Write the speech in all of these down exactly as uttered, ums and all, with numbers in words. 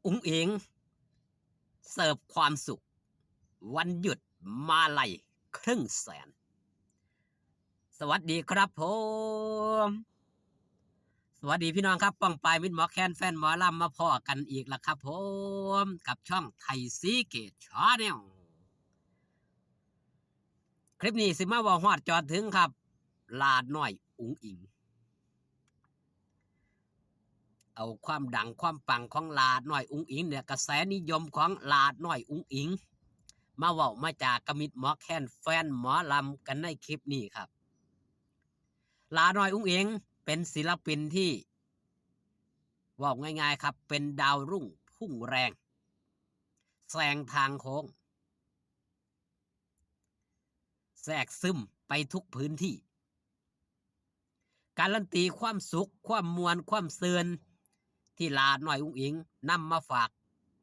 อุ๋งอิ๋งเสิร์ฟความสุข วันหยุดมาลัยครึ่งแสน สวัสดีครับผม สวัสดีพี่น้องครับ ป้องปายมิตรหมอแคนแฟนหมอลำมาพ้อกันอีกแล้วครับผม กับช่องไทยซีเกตชาแนล คลิปนี้สิมาเว้าฮอดจอดถึงครับ หล้าน้อยอุ๋งอิ๋ง เอาความดังความปังของหล้าน้อยอุ๋งอิ๋งเนี่ย กระแสนิยมของหล้าน้อยอุ๋งอิ๋ง มาเว้ามาจากับมิตรหมอแคนแฟนหมอลำกันในคลิปนี้ครับ หล้าน้อยอุ๋งอิ๋งเป็นศิลปินที่ เว้าง่ายๆครับ เป็นดาวรุ่งพุ่งแรง แซงทางโค้ง แทรกซึมไปทุกพื้นที่ การันตีความสุข ความม่วน ความซื่น ที่หล้าน้อยอุ๋งอิ๋งนำมาฝาก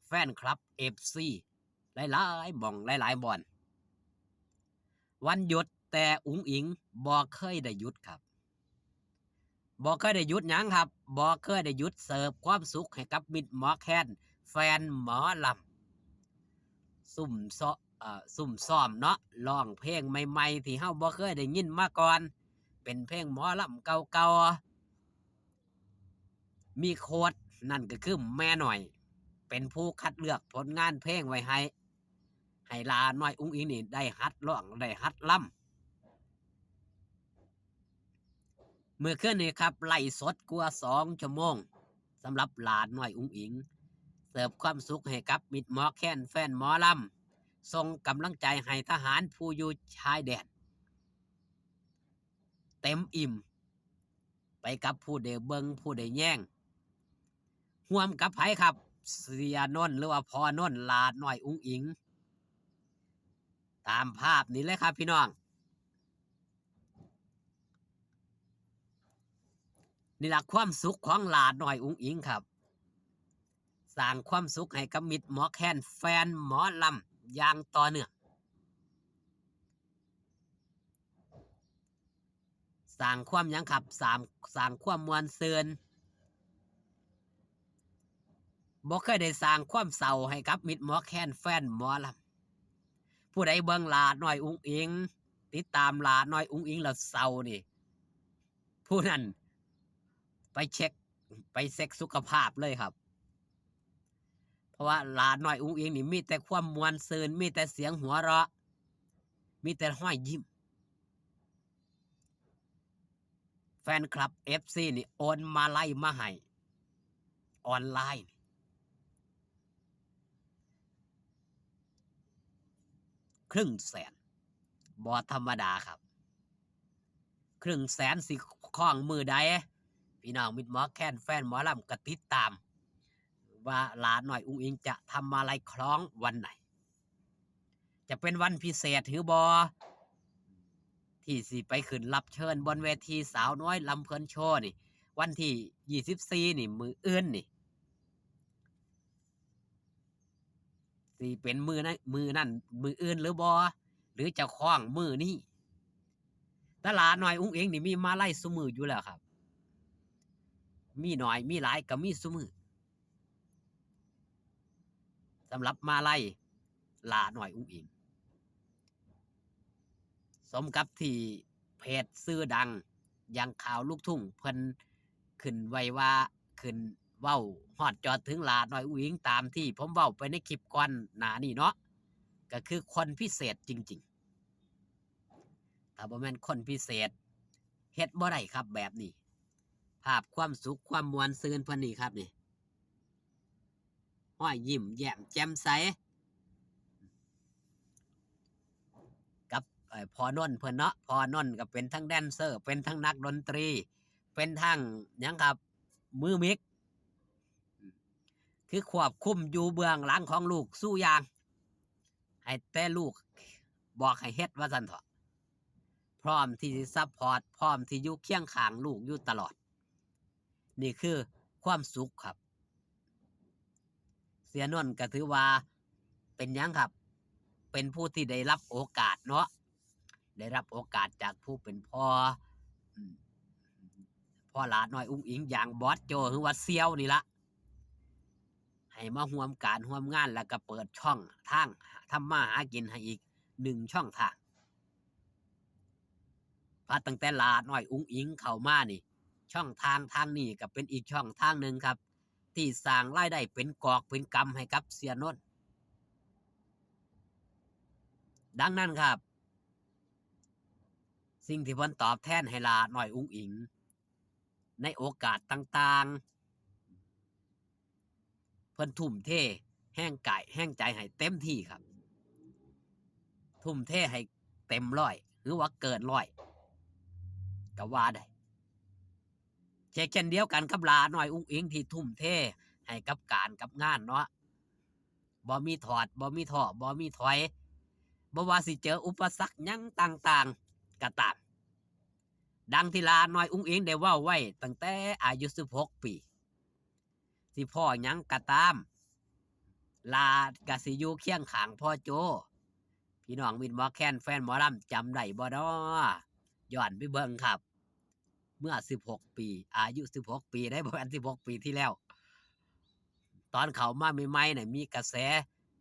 แฟนคลับ เอฟซี หลายๆบ่อง หลายๆบ่อน วันหยุดแต่อุ๋งอิ๋งบ่เคยได้หยุดครับ บ่เคยได้หยุดหยังครับ บ่เคยได้หยุดเสิร์ฟความสุขให้กับมิตรหมอแคนแฟนหมอลำ ซุ่มซ้อ- เอ่อ ซุ่มซ้อมเนาะ ร้องเพลงใหม่ๆ ที่เฮาบ่เคยได้ยินมาก่อน เป็นเพลงหมอลำเก่าๆ มีโค้ช นั่นก็คือแม่น้อย เป็นผู้คัดเลือกผลงานเพลงไว้ให้ ให้หล้าน้อยอุ๋งอิ๋งนี่ได้หัดร้อง ได้หัดลำ มื้อคืนนี้ครับ ไลฟ์สดกว่าสองชั่วโมง สำหรับหล้าน้อยอุ๋งอิ๋ง เสิร์ฟความสุขให้กับมิตรหมอแคนแฟนหมอลำ ส่งกำลังใจให้ทหารผู้อยู่ชายแดน เต็มอิ่ม ไปกับผู้ได้เบิ่งผู้ได้แยง ร่วมกับไผครับ เสียนนท์หรือว่าพ่อนนท์ หล้าน้อยอุ๋งอิ๋ง ตามภาพนี้เลยครับพี่น้อง นี่ล่ะความสุขของหล้าน้อยอุ๋งอิ๋งครับ สร้างความสุขให้กับมิตรหมอแคนแฟนหมอลำอย่างต่อเนื่อง สร้างความหยังครับ สร้าง- สร้างความม่วนซื่น บ่เคยได้สร้างความเศร้าให้กับมิตรหมอแคนแฟนหมอลำ ผู้ใดเบิ่งหล้าน้อยอุ๋งอิ๋ง ติดตามหล้าน้อยอุ๋งอิ๋งแล้วเศร้านี่ ผู้นั้นไปเช็ค ไปเช็คสุขภาพเลยครับ เพราะว่าหล้าน้อยอุ๋งอิ๋งนี่มีแต่ความม่วนซื่น มีแต่เสียงหัวเราะ มีแต่รอยยิ้ม แฟนคลับ เอฟซี นี่โอนมาลัยมาให้ ออนไลน์นี่ ครึ่งแสน บ่ธรรมดาครับ ครึ่งแสนสิคล้องมื้อใด พี่น้องมิตรหมอแคนแฟนหมอลำก็ติดตาม ว่าหล้าน้อยอุ๋งอิ๋งจะทำมาลัยคล้องวันไหน จะเป็นวันพิเศษหรือบ่ ที่สิไปขึ้นรับเชิญบนเวทีสาวน้อยลำเพลินโชว์นี่ วันที่ยี่สิบสี่นี่ มื้ออื่นนี่ สิเป็นมื้อนั้น มื้อนั้น มื้ออื่นหรือบ่ หรือจะคล้องมื้อนี้ แต่หล้าน้อยอุ๋งอิ๋งนี่มีมาลัยซุมื้ออยู่แล้วครับ มีน้อยมีหลายก็มีซุมื้อ สำหรับมาลัยหล้าน้อยอุ๋งอิ๋ง สมกับที่เพจชื่อดังอย่างข่าวลูกทุ่งเพิ่นขึ้นไว้ว่า ขึ้นเว้าฮอดจอดถึงหล้าน้อยอุ๋งอิ๋ง ตามที่ผมเว้าไปในคลิปก่อนหน้านี้เนาะ ก็คือคนพิเศษจริงๆ ถ้าบ่แม่นคนพิเศษ เฮ็ดบ่ได้ครับแบบนี้ ภาพความสุขความม่วนซื่นเพิ่นนี่ครับนี่ รอยยิ้มแย้มแจ่มใส กับ เอ่อ พ่อนนท์เพิ่นเนาะ พ่อนนท์ก็เป็นทั้งแดนเซอร์ เป็นทั้งนักดนตรี เป็นทั้งหยังครับ มือมิก คือควบคุมอยู่เบื้องหลังของลูกสู่อย่าง ให้แต่ลูกบอกให้เฮ็ดว่าซั่นเถาะ พร้อมที่สิซัปพอร์ต พร้อมที่อยู่เคียงข้างลูกอยู่ตลอด นี่คือความสุขครับ เสียนนท์ก็ถือว่าเป็นหยังครับ เป็นผู้ที่ได้รับโอกาสเนาะ ได้รับโอกาสจากผู้เป็นพ่อ อืม พ่อหล้าน้อยอุ๋งอิ๋งอย่างบอสโจ หรือว่าเสี่ยวนี่ละ ให้ ให้มาร่วมการร่วมงาน แล้วก็เปิดช่องทางทำมาหากินให้อีกหนึ่งช่องทาง พอตั้งแต่หล้าน้อยอุ๋งอิ๋งเข้ามานี่ ช่องทางทางนี้ก็เป็นอีกช่องทางหนึ่งครับ ที่สร้างรายได้เป็นกอบเป็นกำให้กับเสียนนท์ ดังนั้นครับ สิ่งที่เพิ่นตอบแทนให้หล้าน้อยอุ๋งอิ๋ง ในโอกาสต่างๆ เพิ่นทุ่มเทแฮงกายแฮงใจให้เต็มที่ครับ ทุ่มเทให้เต็มร้อย หรือว่าเกินร้อย ก็ว่าได้ เช่นเดียวกันกับหล้าน้อยอุ๋งอิ๋งที่ทุ่มเทให้กับการกับงานเนาะ บ่มีถอด บ่มีท้อ บ่มีถอย บ่ว่าสิเจออุปสรรคหยังต่างๆ ก็ตาม ดังที่หล้าน้อยอุ๋งอิ๋งได้เว้าไว้ตั้งแต่อายุสิบหกปี สิพ้อหยังก็ตาม หล้าก็สิอยู่เคียงข้างพ่อโจ พี่น้องวินหมอแคน แฟนหมอลำจำได้บ่น้อ ย้อนไปเบิ่งครับ เมื่อสิบหกปี อายุสิบหกปีได้ บ่แม่นสิบหกปีที่แล้ว ตอนเข้ามาใหม่ๆ น่ะ มีกระแส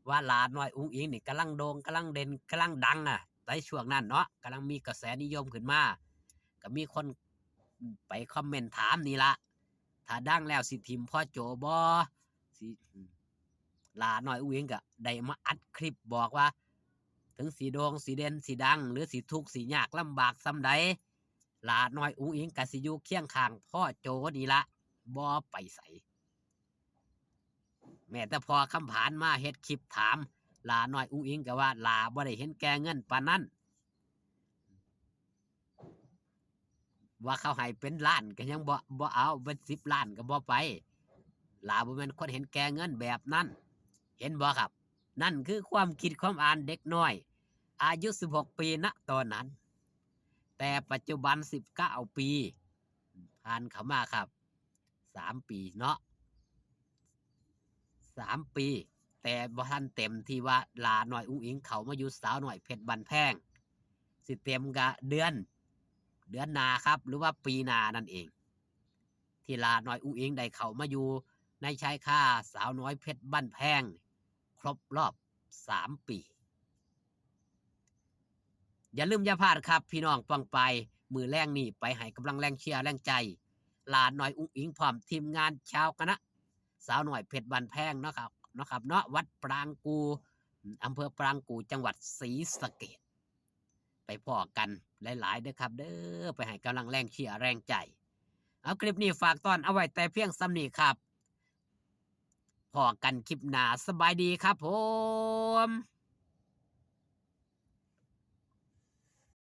ว่าหล้าน้อยอุ๋งอิ๋งนี่กำลังโด่ง กำลังเด่น กำลังดังน่ะ ในช่วงนั้นเนาะ กำลังมีกระแสนิยมขึ้นมา ก็มีคนไปคอมเมนต์ถามนี่ละ ถ้าดังแล้วสิถิ่มพ่อโจบ่ สิ หล้าน้อยอุ๋งอิ๋งก็ได้มาอัดคลิปบอกว่า ถึงสิโด่ง สิเด่น สิดัง หรือสิทุกข์ สิยากลำบากส่ำใด หล้าน้อยอุ๋งอิ๋งก็สิอยู่เคียงข้างพ่อโจนี่ละ บ่ไปไส แม้แต่พ่อคำผานมาเฮ็ดคลิปถามหล้าน้อยอุ๋งอิ๋งก็ว่า หล้าบ่ได้เห็นแก่เงินปานนั้น ว่าเขาให้เป็นล้านก็ยังบ่ บ่เอา เป็นสิบล้านก็บ่ไป หล้าบ่แม่นคนเห็นแก่เงินแบบนั้น เห็นบ่ครับ นั่นคือความคิดความอ่านเด็กน้อย อายุสิบหกปี ณ ตอนนั้น แต่ปัจจุบันสิบเก้าปี ผ่านเข้ามาครับ สามปีเนาะ สามปี แต่บ่ทันเต็มที่ว่าหล้าน้อยอุ๋งอิ๋งเข้ามาอยู่สาวน้อยเพชรบ้านแพง สิเต็มก็เดือน เดือนหน้าครับ หรือว่าปีหน้านั่นเอง ที่หล้าน้อยอุ๋งอิ๋งได้เข้ามาอยู่ในชายคาสาวน้อยเพชรบ้านแพง ครบรอบสามปี อย่าลืมอย่าพลาดครับ พี่น้องป้องปาย มื้อแลงนี้ไปให้กำลังแรงเชียร์แรงใจ หล้าน้อยอุ๋งอิ๋งพร้อมทีมงานชาวคณะสาวน้อยเพชรบ้านแพงเนาะครับ เนาะครับเนาะ วัดปรางกู่ อำเภอปรางกู่ จังหวัดศรีสะเกษ ไปพ้อกันหลายๆ เด้อครับเด้อ ไปให้กำลังแรงเชียร์แรงใจ เอา คลิปนี้ฝากต้อนเอาไว้แต่เพียงส่ำนี้ครับ พ้อกันคลิปหน้า สบายดีครับผม